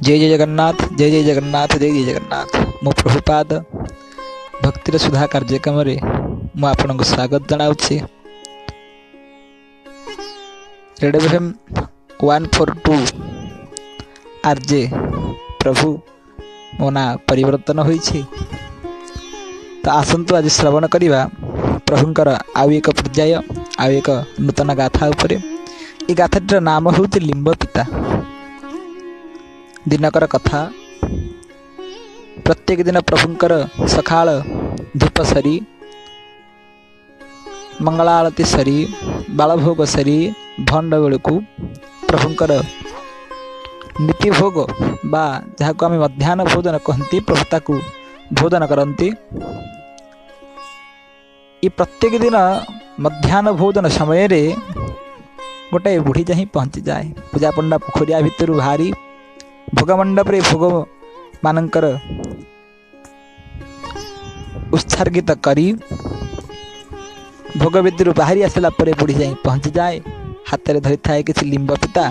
ଜୟ ଜୟ ଜଗନ୍ନାଥ, ଜୟ ଜୟ ଜଗନ୍ନାଥ, ଜୟ ଜୟ ଜଗନ୍ନାଥ। ମୁଁ ପ୍ରଭୁପାଦ ଭକ୍ତିର ସୁଧା କାର୍ଯ୍ୟକ୍ରମରେ ମୁଁ ଆପଣଙ୍କୁ ସ୍ୱାଗତ ଜଣାଉଛି। Red F M 142 R J ପ୍ରଭୁ, ମୋ ନାଁ ପରିବର୍ତ୍ତନ ହୋଇଛି। ତ ଆସନ୍ତୁ ଆଜି ଶ୍ରବଣ କରିବା ପ୍ରଭୁଙ୍କର ଆଉ ଏକ ପର୍ଯ୍ୟାୟ, ଆଉ ଏକ ନୂତନ ଗାଥା ଉପରେ। ଏ ଗାଥାଟିର ନାମ ହେଉଛି ଲିମ୍ବ ପିତା। ଦିନକର କଥା, ପ୍ରତ୍ୟେକ ଦିନ ପ୍ରଭୁଙ୍କର ସକାଳ ଧୂପ ସରି, ମଙ୍ଗଳା ଆଳତୀ ସରି, ବାଳଭୋଗ ସରି ଭଣ୍ଡ ବେଳକୁ ପ୍ରଭୁଙ୍କର ନୀତି ଭୋଗ ବା ଯାହାକୁ ଆମେ ମଧ୍ୟାହ୍ନ ଭୋଜନ କହନ୍ତି, ପ୍ରଭୁ ତାକୁ ଭୋଜନ କରନ୍ତି। ଏ ପ୍ରତ୍ୟେକ ଦିନ ମଧ୍ୟାହ୍ନ ଭୋଜନ ସମୟରେ ଗୋଟାଏ ବୁଢ଼ୀ ଯାଇ ପହଞ୍ଚିଯାଏ। ପୂଜାପଣ୍ଡା ପୋଖରିଆ ଭିତରୁ ବାହାରି ଭୋଗ ମଣ୍ଡପରେ ଭୋଗ ମାନଙ୍କର ଉତ୍ସର୍ଗିତ କରି ଭୋଗ ଭିତରୁ ବାହାରି ଆସିଲା ପରେ ବୁଢ଼ୀ ଯାଇ ପହଞ୍ଚିଯାଏ। ହାତରେ ଧରିଥାଏ କିଛି ଲିମ୍ବ ପିତା।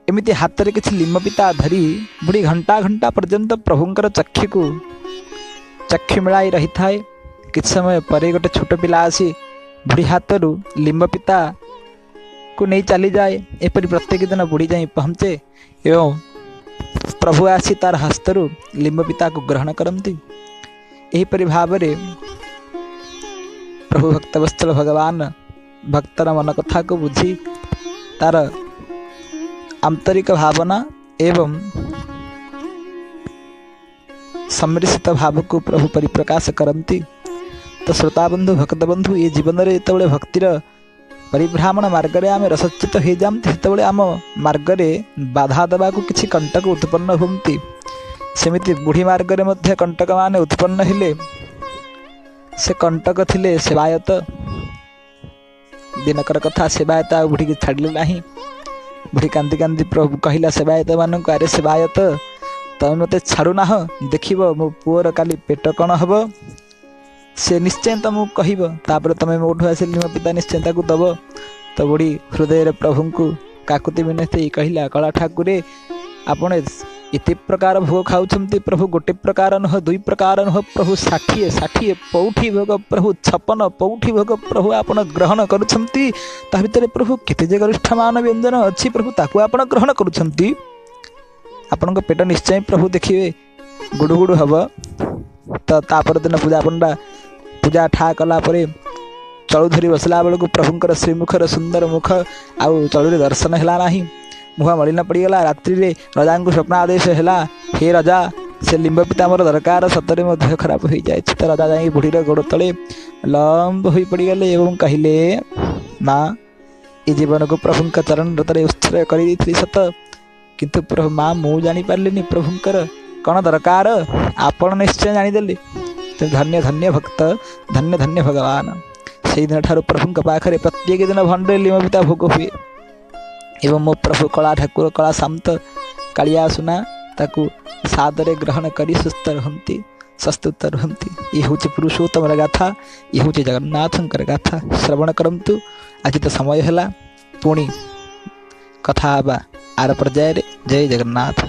ଏମିତି ହାତରେ କିଛି ଲିମ୍ବ ପିତା ଧରି ବୁଢ଼ୀ ଘଣ୍ଟା ଘଣ୍ଟା ପର୍ଯ୍ୟନ୍ତ ପ୍ରଭୁଙ୍କର ଚକ୍ଷୁକୁ ଚକ୍ଷୁ ମିଳାଇ ରହିଥାଏ। କିଛି ସମୟ ପରେ ଗୋଟେ ଛୋଟ ପିଲା ଆସି ବୁଢ଼ୀ ହାତରୁ ଲିମ୍ବ ପିତାକୁ ନେଇ ଚାଲିଯାଏ। ଏପରି ପ୍ରତ୍ୟେକ ଦିନ ବୁଢ଼ୀ ଯାଇ ପହଞ୍ଚେ ଏବଂ ପ୍ରଭୁ ଆସି ତାର ହସ୍ତରୁ ଲିମ୍ବ ପିତାକୁ ଗ୍ରହଣ କରନ୍ତି। ଏହିପରି ଭାବରେ ପ୍ରଭୁ ଭକ୍ତବତ୍ସଳ ଭଗବାନ ଭକ୍ତର ମନ କଥାକୁ ବୁଝି ତାର ଆନ୍ତରିକ ଭାବନା ଏବଂ ସମ୍ମିଶ୍ରିତ ଭାବକୁ ପ୍ରଭୁ ପରିପ୍ରକାଶ କରନ୍ତି। ତ ଶ୍ରୋତାବନ୍ଧୁ, ଭକ୍ତବନ୍ଧୁ, ଏ ଜୀବନରେ ଯେତେବେଳେ ଭକ୍ତିର ପରିଭ୍ରାମଣ ମାର୍ଗରେ ଆମେ ରସଚ୍ୟୁତ ହୋଇଯାଆନ୍ତି, ସେତେବେଳେ ଆମ ମାର୍ଗରେ ବାଧା ଦେବାକୁ କିଛି କଣ୍ଟକ ଉତ୍ପନ୍ନ ହୁଅନ୍ତି। ସେମିତି ବୁଢ଼ୀ ମାର୍ଗରେ ମଧ୍ୟ କଣ୍ଟକମାନେ ଉତ୍ପନ୍ନ ହେଲେ। ସେ କଣ୍ଟକ ଥିଲେ ସେବାୟତ। ଦିନକର କଥା, ସେବାୟତ ଆଉ ବୁଢ଼ୀକି ଛାଡ଼ିଲେ ନାହିଁ। ବୁଢ଼ୀ କାନ୍ଦି କାନ୍ଦି ପ୍ରଭୁ କହିଲା ସେବାୟତମାନଙ୍କୁ, ଆରେ ସେବାୟତ, ତମେ ମୋତେ ଛାଡ଼ୁନାହ, ଦେଖିବ ମୋ ପୁଅର କାଲି ପେଟ କ'ଣ ହେବ, ସେ ନିଶ୍ଚୟ ତମକୁ କହିବ, ତାପରେ ତମେ ମୋଠୁ ଆସିଲି ମୋ ପିତା ନିଶ୍ଚୟ ତାକୁ ଦବ। ତ ବୁଢ଼ୀ ହୃଦୟରେ ପ୍ରଭୁଙ୍କୁ କାକୁତି ମିନତି କହିଲା, କଳା ଠାକୁରେ, ଆପଣ ଏତେ ପ୍ରକାର ଭୋଗ ଖାଉଛନ୍ତି ପ୍ରଭୁ, ଗୋଟେ ପ୍ରକାର ନୁହଁ, ଦୁଇ ପ୍ରକାର ନୁହଁ ପ୍ରଭୁ, 60 60 ପଉଠି ଭୋଗ ପ୍ରଭୁ, 56 ପଉଠି ଭୋଗ ପ୍ରଭୁ ଆପଣ ଗ୍ରହଣ କରୁଛନ୍ତି। ତା ଭିତରେ ପ୍ରଭୁ କେତେ ଯେ ଗରିଷ୍ଠମାନ ବ୍ୟଞ୍ଜନ ଅଛି ପ୍ରଭୁ, ତାକୁ ଆପଣ ଗ୍ରହଣ କରୁଛନ୍ତି। ଆପଣଙ୍କ ପେଟ ନିଶ୍ଚୟ ପ୍ରଭୁ ଦେଖିବେ ଗୁଡ଼ୁ ଗୁଡ଼ୁ ହେବ। ତ ତା ପରଦିନ ପୂଜା ପଣ୍ଡା ପୂଜା ଠା କଲା ପରେ ଚଳୁ ଧରି ବସିଲା ବେଳକୁ ପ୍ରଭୁଙ୍କର ଶ୍ରୀମୁଖର ସୁନ୍ଦର ମୁଖ ଆଉ ଚଳୁରେ ଦର୍ଶନ ହେଲା ନାହିଁ, ମୁହଁ ମଳିନ ପଡ଼ିଗଲା। ରାତ୍ରିରେ ରଜାଙ୍କୁ ସ୍ୱପ୍ନାଦେଶ ହେଲା, ହେ ରଜା, ସେ ଲିମ୍ବ ପିତା ମୋର ଦରକାର, ସତରେ ମୋ ଦେହ ଖରାପ ହୋଇଯାଇଛି। ତ ରଜା ଯାଇ ବୁଢ଼ୀର ଗୋଡ଼ ତଳେ ଲମ୍ବ ହୋଇ ପଡ଼ିଗଲେ ଏବଂ କହିଲେ, ମା, ଏ ଜୀବନକୁ ପ୍ରଭୁଙ୍କ ଚରଣ ରତରେ ଉତ୍ସର୍ଗ କରିଦେଇଥିଲି ସତ, କିନ୍ତୁ ପ୍ରଭୁ ମା, ମୁଁ ଜାଣିପାରିଲିନି ପ୍ରଭୁଙ୍କର କ'ଣ ଦରକାର, ଆପଣ ନିଶ୍ଚୟ ଜାଣିଦେଲେ। ଧନ୍ୟ ଧନ୍ୟ ଭକ୍ତ, ଧନ୍ୟ ଧନ୍ୟ ଭଗବାନ। ସେଇଦିନ ଠାରୁ ପ୍ରଭୁଙ୍କ ପାଖରେ ପ୍ରତ୍ୟେକ ଦିନ ଭଣ୍ଡରେ ଲିମ୍ବ ପିତା ଭୋଗ ହୁଏ ଏବଂ ମୋ ପ୍ରଭୁ କଳା ଠାକୁର, କଳା ଶାନ୍ତ କାଳିଆ ସୁନା ତାକୁ ସାଦରେ ଗ୍ରହଣ କରି ସୁସ୍ଥ ରୁହନ୍ତି, ସସ୍ତୁତ ରୁହନ୍ତି। ଇଏ ହେଉଛି ପୁରୁଷୋତ୍ତମର ଗାଥା, ଇଏ ହେଉଛି ଜଗନ୍ନାଥଙ୍କର ଗାଥା। ଶ୍ରବଣ କରନ୍ତୁ। ଆଜି ତ ସମୟ ହେଲା, ପୁଣି କଥା ହେବା ଆର ପର୍ଯ୍ୟାୟରେ। ଜୟ ଜଗନ୍ନାଥ।